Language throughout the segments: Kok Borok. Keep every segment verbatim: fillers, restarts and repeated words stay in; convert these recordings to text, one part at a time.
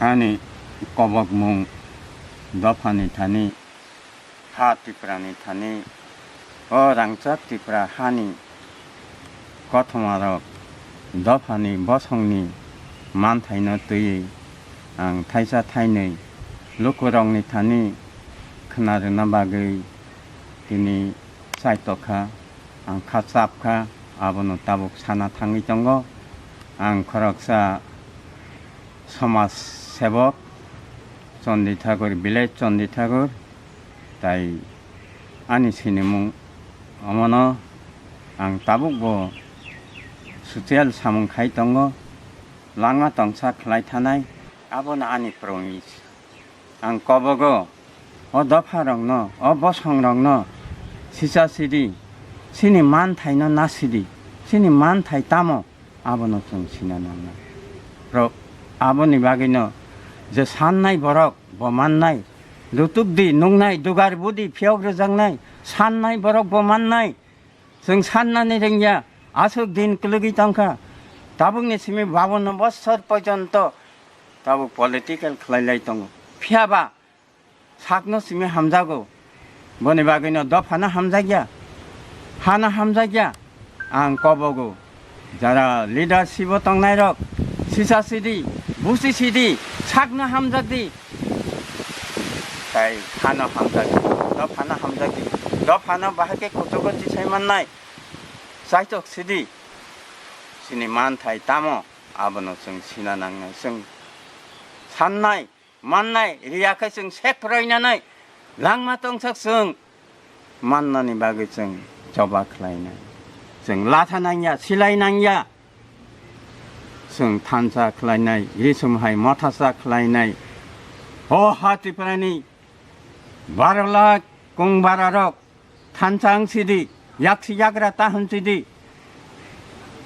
Ani kobokmung dophani thani, ha Tiprani thani, o rangchak Tipra hani kothomarok dophani bosongni manthaino twiwi ang thaisa thainwi lukurokni thani khna rwna bagwi tini chaitokha, ang kha chapkha, abono tabuk sana thangwi tongo. Ang khoroksa somaj sebok Chondi Thakur, village Chondi Thakur, tai ani sinimung omono ang tabukbo social samung khai tongo, langma tongsa khlai thanai, abono ani promise. Ang kobogo o dopharokno, o bosongrokno sisa sidi, chini manthaino nasidi, chini manthai tamo, abono chwng sina nangnai. Pro-, aboni bagwino je sannai borok bo mannai, rutuk di nuknai, dugar budi phiyok rwjaknai, sannai borok bo mannai, chwng sannani rwngya, aswk din kwlwgwi tongkha, tabukni simi bawanno bosor porjonto tabuk political khlai lai tongo. Phiyaba sakno simi hamjago. Boni bagwino dophano hamjakya, hano hamjakya. Ang kobogo, jara leadership o tongnairok, sisa sidi, busi sidi, sakno hamjakdi, tai hano hamjakdi, dophano hamjakdi. Dophano bahai khe kuchugo tisai mannai, chaitok sidi. Chini manthai tamo, abono chwng sina nangnai, chwng sannai. Mannai, riya khe chwng sep phorainanai, langma tongsak chwng mannani bagwi chwng choba khlainai. Chwng latha nangya, silai nangya. Chwng thansa khlainai, risum hai mothasa khlainai. O ha Tiprani baro lakh kung bararok thansa wng sidi, yaksi yagra ta hwn sidi.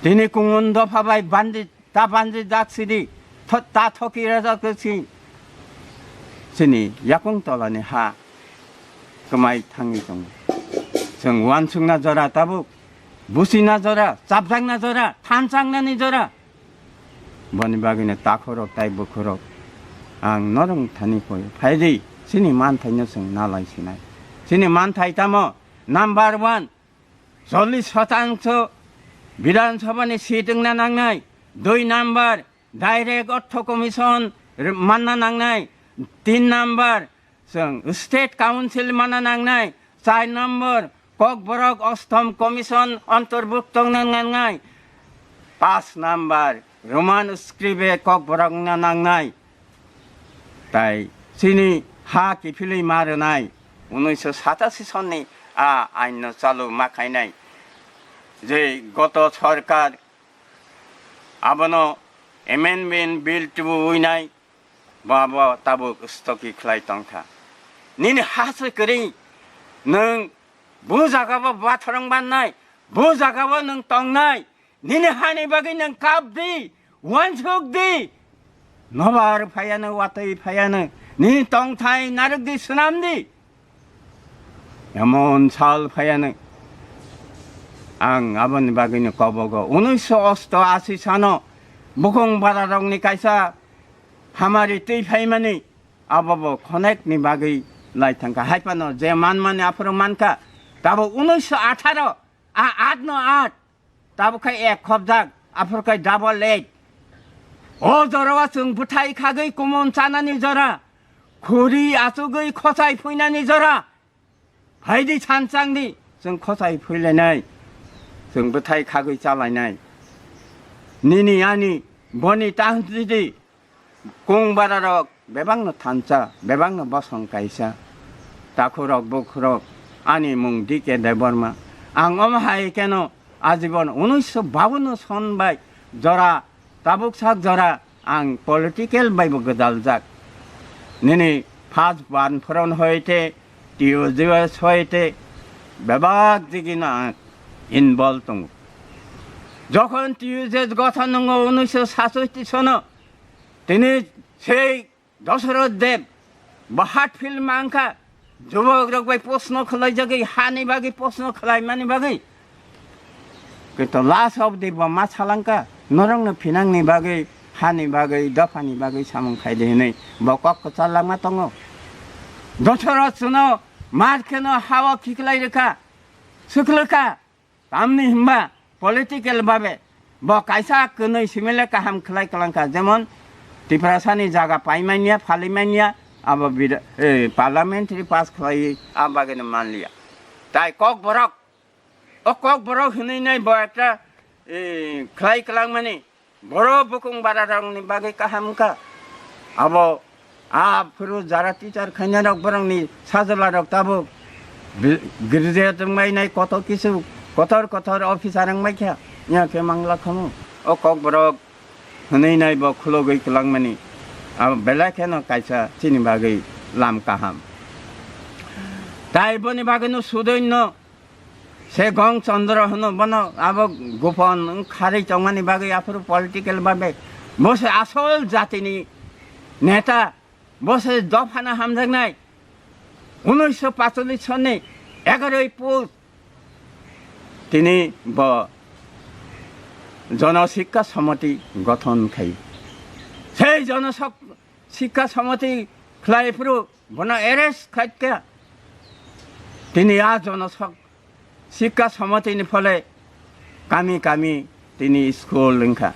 Tini kungun dopha bai bandi ta banjijak sidi, tho-, ta thoki rajak si, chini yakung tolani ha kwmai thangwi tongo. Chwng uansukna jora tabuk, busina jora, chapjakna jora, thansangnani jora. Boni bagwino takhorok tai bukhurok ang norok thani koi phaidi, chini manthaino chwng nalai sinai. Chini manthai tamo number one, chollish shotangso Bidhan Sabhani seat wngna nangnai. Dui number, direct Ortho Commission r-, manna nangnai. Tin number, chwng State Council manna nangnai. Char number, Kokborok Ostom Commission ontorbukto wngna nangnai. Paanch number, Roman script-e Kokborok wngna nangnai. Tai chini ha kiphilwi ma rwnai, unnish sho satasi sonni a ain no chalu ma khainai, je goto sorkar abono amendment bill tubuwi nai, bo abo tabuk stoki khlai tongkha. Nini ha se kwrwi, nwng bo jaga bo bathorong bannai, bo jaga bo nwng tongnai, nini hani bagwi nwng kap di, uansuk di. Nobar phaiano, watwi phaiano, nini tongthai narwk di, swnam di. Emon sal phaiano. Ang aboni bagwino kobogo, unnish sho osto ashi sano bukung bararokni kaisa hamari twi phaimani, abo bo khonekni bagwi lai thangkha. Hai phano je manmani aphuru mankha, tabuk unnish sho atharo, a aat no aat, tabuk khai ek khobjak, aphuru khai double eight. O jorao chwng bwthai khagwi kumon chanani jora, khuri achugwi khochai phuinani jora. Phaidi thanchangdi, chwng khochai phuilainai, chwng bwthai khagwi chalainai. Nini ani boni ta hwnchidi, kung bararok bebakno thansa, bebakno bosong kaisa. Takhurok bukhurok, ani mung D K Debbarma. Ang omo hai keno ajibon unnish sho bawanno son bai jora, tabuk sak jora ang political bai bo gwdaljak. Nini first ban phoron hoite, T U J S hoite, bebak digino ang involve tongo. Jokhon T U J S gothon wngo unnish sho satsotti sono, tini sei Dosoroth Deb, bo Hatfield ma wngkha, jubok rok bai posno khwlaijagwi, hani bagwi posno khwlaimani bagwi. Kintu last of the bo ma salangkha, norokno phinangni bagwi hani bagwi, dophani bagwi samung khai di hinwi bo kok kwchar langma tongo. Dothoro chwngno mar kheno hao khiklai rwkha, swklwkha. Tamni hwnba political babe bo kaisa kwnwi simile kaham khlai kwlangkha, jemon Tiprasani jaga paimanya, phalimanya, abo bida-, eh, parliamentary pass khlaiwi a bagwino manliya. Tai Kokborok, o Kokborok hinwi nai bo ekta, eh, khlai kwlangmani, boro bukung bara rokni bagwi kaham wngkha. Abo aphuru jara teacher khainai rok borokni sajla rok tabuk bi-, graduate wngmai nai, kotor kisu kotor kotor officer wngmai kha, ya khe mangla khamu. O Kokborok hwnwi nai bo khulogwi kwlangmani, abo belai kheno kaisa chini bagwi lam kaham. Tai boni bagwino sudoi no se Gong Chandra hwno, bono abo gopon wng kharwi tongmani bagwi aphuru political babe bo se asol jatini neta, bo se dophano hamjaknai. Unnish patallis sonni egaroi Pus tini bo Jana Sikha Samiti gothon khai. Sei Jana Sok-, Sikha Samiti khlai phuru bono arrest khaikha. Tini a Jana Sok-, Sikha Samiti ni phole kami kami tini school wngkha.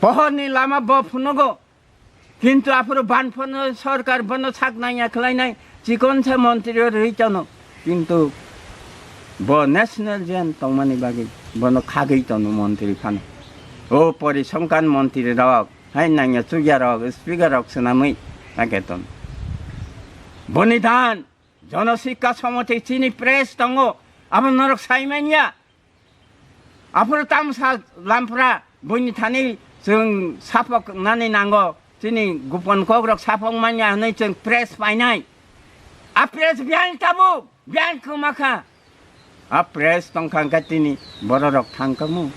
Pohor ni lama bo phunugo. Kintu aphuru banphano sarkar bono sak nangya khlainai, chikon se montri o rwi tono. Kintu bo national jen tongmani bagwi bono khagwi tono montri phano. O porisamkan montri rok, hai nangya chukya rok, speaker rok swnamwi ake tono. Boni dan, Jana Sikha Samiti chini press tongo, abo norok sai manya. Aphuru tamsa lampra buini thani chwng saphok nani nango, chini gopon kokrok saphok manya hwnwi chwng press painai. A press biyang tabuk, biyang kwmakha. A press tongkha hwnkhe tini bororok thangkhamu.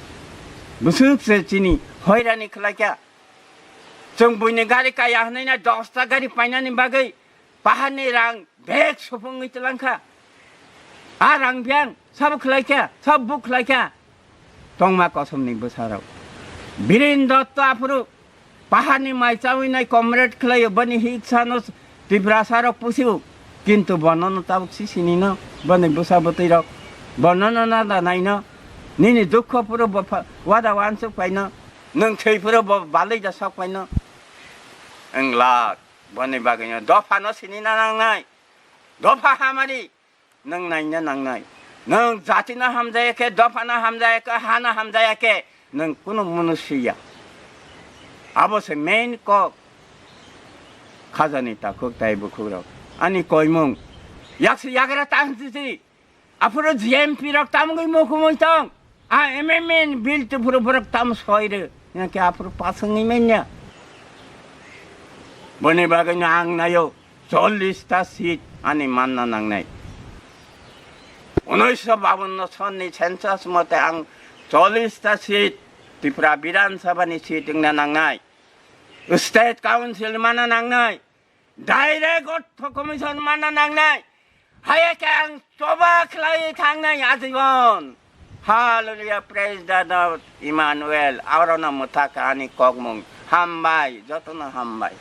Bwswk se chini hoirani khlaikha. Chwng buini gari kaya hwnwi na dosta gari painani bagwi paharni rang bag supungwi twlangkha. A rang biyang sabo khlaikha, sabo khlaikha. Tongma kosomni bwsarok. Biren Dotto aphuru paharni mai chawi nai comrade khlaio, bani hiksano Tiprasarok pusio. Kintu bonono tabuk si sinino, bani bwsa bwtwirok. Bonono nada naino. Nini dukho phuru bo pha-, wada wansuk paino. Nwng thwi phuru bo balwi da sok paino. Wng lak. Boni bagwino dophano sinina nangnai. Dopha hamari nwng naina nangnai. Nwng jatino hamjaya khe, dophano hamjaya khe, hano hamjaya khe, nwng kunu munusiya. Abo se main kok. Khajani takhuk tai bukhukrok. Ani koimung. Yaksi yagra tang sisi. Aphuru G M P rok tamgwi mukhumui tong. A amendment bill tuphuru borok tam soire. Nake aphuru pasangwi manya. Boni bagwino ang nayo chollish ta seat ani manna nangnai. Unnish bawanno sonni census mote ang chollish ta seat Tripura Bidhan Sabha ni seat wngna nangnai. State Council mana nangnai. Direct Ortho Commission manna nangnai. Haiya khe ang choba khlai thangnai ajibon. Hallelujah, praise the Lord, Emmanuel. Arono mwthakha ani kokmung. Hambai, jotono hambai.